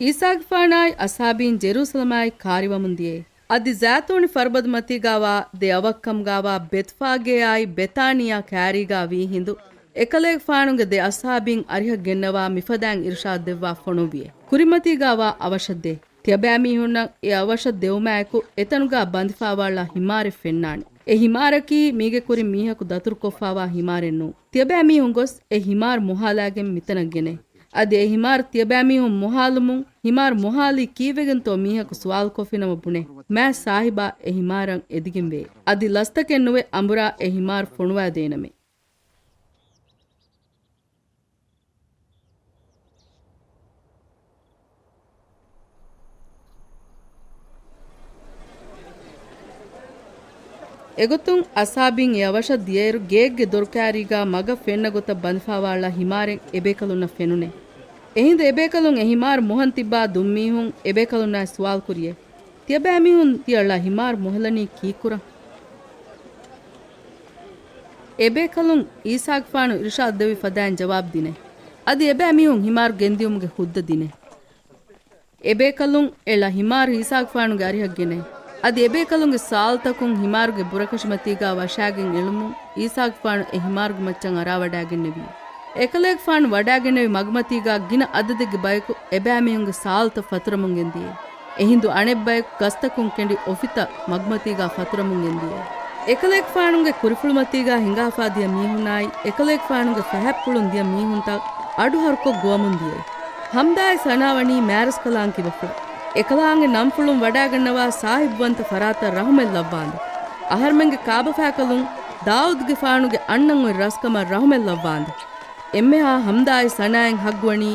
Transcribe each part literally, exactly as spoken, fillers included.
އީސާގެފާނާއި އަޞްޙާބީން ޖެރޫސަލަމާއި ކާރިވަމުން ދިޔައީ. އަދި ޒައިތޫނި ފަރުބަދު މަތީގާވާ ދެ އަވަށްކަމުގާވާ ބެތްފާގޭއާއި ބެތާނިޔާ ކާރީގާ ވީ ހިނދު، އެކަލޭގެފާނުގެ ދެ އަޞްޙާބީން އަރިހަށް ގެންނަވާ މިފަދައިން އިރުޝާދު ދެއްވާ ފޮނުއްވިއެ. ކުރިމަތީގާވާ އަވަށަށް ދޭ. ތިޔަބައިމީހުންނަށް އެ އަވަށަށް ދެވުމާއެކު، އެތަނުގާ ބަނދިފާވާ ހިމާރެއް ފެންނާނެ. އެ ހިމާރަކީ މީގެ ކުރިން މީހަކު ދަތުރުކޮށްފާވާ ހިމާރެއް ނޫން. ތިޔަބައިމީހުން ގޮސް އެ ހިމާރު މޮހާލާގެން މިތަނަށް ގެނޭ. އަދި އެ ހިމާރު ތިޔަބައިމީހުން މޮހާލުމުން، ހިމާރު މޮހާލީ ކީއްވެގެންތޯ މީހަކު ސުވާލުކޮށްފިނަމަ ބުނޭ. މާތް ސާހިބާ އެ ހިމާރަށް އެދިގެންވޭ. އަދި ލަސްތަކެއް ނުވެ އަނބުރާ އެ ހިމާރު ފޮނުވާދޭނަމޭ. އެގޮތުން އަޞްޙާބީން އެ އަވަށަށް ދިޔައިރު، ގޭގެ ދޮރުކާރީގާ މަގަށް ފެންނަ ގޮތަށް ބަނދިފާވާ ހިމާރެއް އެބޭކަލުންނަށް ފެނުނޭ. އެހިނދު އެބޭކަލުން އެ ހިމާރު މޮހަން ތިއްބާ ދުންމީހުން އެބޭކަލުންނާއި ސުވާލު ކުރިއެ. ތިޔަބައިމީހުން ތިޔަ ޅަ ހިމާރު މޮހަލަނީ ކީއްކުރަން؟ އެބޭކަލުން އީސާގެފާނު އިރުޝާދު ދެއްވި ފަދައިން ޖަވާބު ދިނޭ. އަދި އެބައިމީހުން ހިމާރު ގެންދިއުމުގެ ހުއްދަ ދިނޭ. އެބޭކަލުން އެ ޅަ ހިމާރު އީސާގެފާނުގެ އަރިހަށް ގެނޭ. އަދި އެބޭކަލުންގެ ސާލުތަކުން ހިމާރުގެ ބުރަކަށިމަތީގާ ވަށާގެން އެޅުމުން އީސާގެފާނު އެ ހިމާރުގެ މައްޗަށް އަރާވަޑާގެންނެވި. އެކަލޭގެފާނު ވަޑާގެންނެވި މަގުމަތީގާ ގިނަ އަދަދެއްގެ ބަޔަކު އެބައިމީހުންގެ ސާލުތައް ފަތުރަމުން ގެންދިޔޭ. އެހިނދު އަނެއްބަޔަކު ގަސްތަކުން ކެނޑި އޮފިތައް މަގުމަތީގާ ފަތުރަމުން ގެންދިޔޭ. އެކަލޭގެފާނުގެ ކުރިފުޅުމަތީގާ ހިނގާފާ ދިޔަ މީހުންނާއި، އެކަލޭގެފާނުގެ ފަހަތްޕުޅުން ދިޔަ މީހުންތައް އަޑުހަރުކޮށް ގޮވަމުން ދިޔައީ. ހަމްދާއި ސަނާ ވަނީ މާރަސްކަލާނގެ ކިބަފުޅަށް. އެކަލާނގެ ނަންފުޅުން ވަޑާގަންނަވާ ސާހިބުވަންތަ ފަރާތަށް ރަހުމަތް ލައްވާނދެ. އަހަރުމެންގެ ކާބަފާކަލުން ދާއޫދުގެފާނުގެ އަންނަން އޮތް ރަސްކަމަށް ރަހުމަތް ލައްވާނދެ. އެންމެހާ ހަމްދާއި ސަނާއިން ހައްގުވަނީ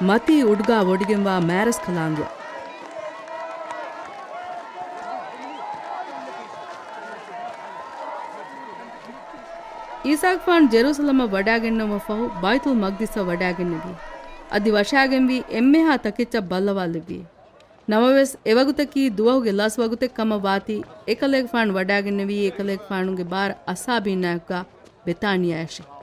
މަތީ އުޑުގާ ވޮޑިގެންވާ މާރަސްކަލާނގެއަށް. އީސާގެފާނު ޖެރޫސަލަމަށް ވަޑާގެންނެވުމަށްފަހު، ބައިތުލް މަގްދިސަށް ވަޑާގެންނެވި. އަދި ވަށާގެންވީ އެންމެހާ ތަކެއްޗަށް ބައްލަވާލެއްވި. ނަމަވެސް، އެވަގުތަކީ ދުވަހުގެ ލަސް ވަގުތެއް ކަމަށް ވާތީ، އެކަލޭގެފާނު ވަޑާގެންނެވީ އެކަލޭގެފާނުގެ ބާރަ އަސްހާބީންނާއެކުގާ ބެތާނިޔާއަށެވެ.